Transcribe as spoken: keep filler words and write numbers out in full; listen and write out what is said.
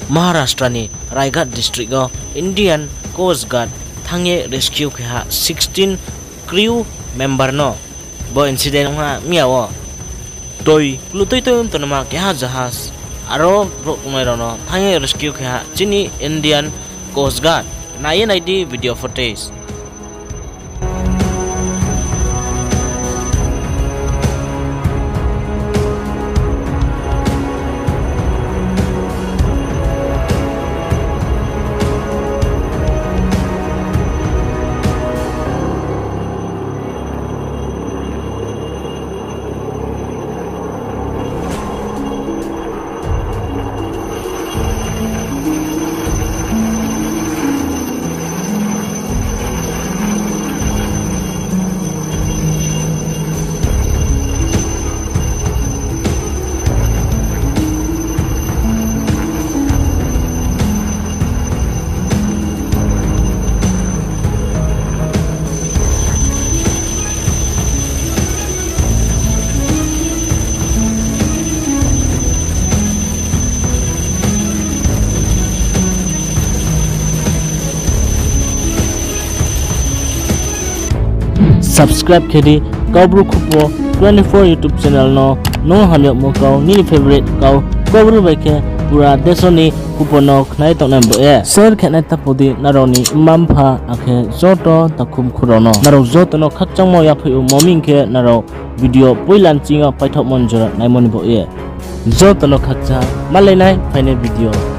Maharashtra ni Raigad district wo Indian Coast Guard thanng ye rescue khe ha sixteen crew member no. Bo incident ong ha miya wo. Toi kluh toi toi tongnai ma keha jahaj, aro brouh tongnai rao no thanng ye rescue khe ha chini Indian Coast Guard. Nai ye nai di video footage. Subscribe khe di Kaubru Khupo twenty four YouTube channel no, nung hamyagmo kau, nini favorite kau, Kaubru bai khe pura deso ni khupo no khnai tongnai bo ye. Share khe nai tapo di nrao ni mma-mpha akhe joto takhu mkhu rao no. Nrao joto no khakchangmo yaphaih ou, mo hing khe nrao video poila nching yo paithaohmo ni jora naimo ni bo ye. Joto no khakchang, malai nai phainai video.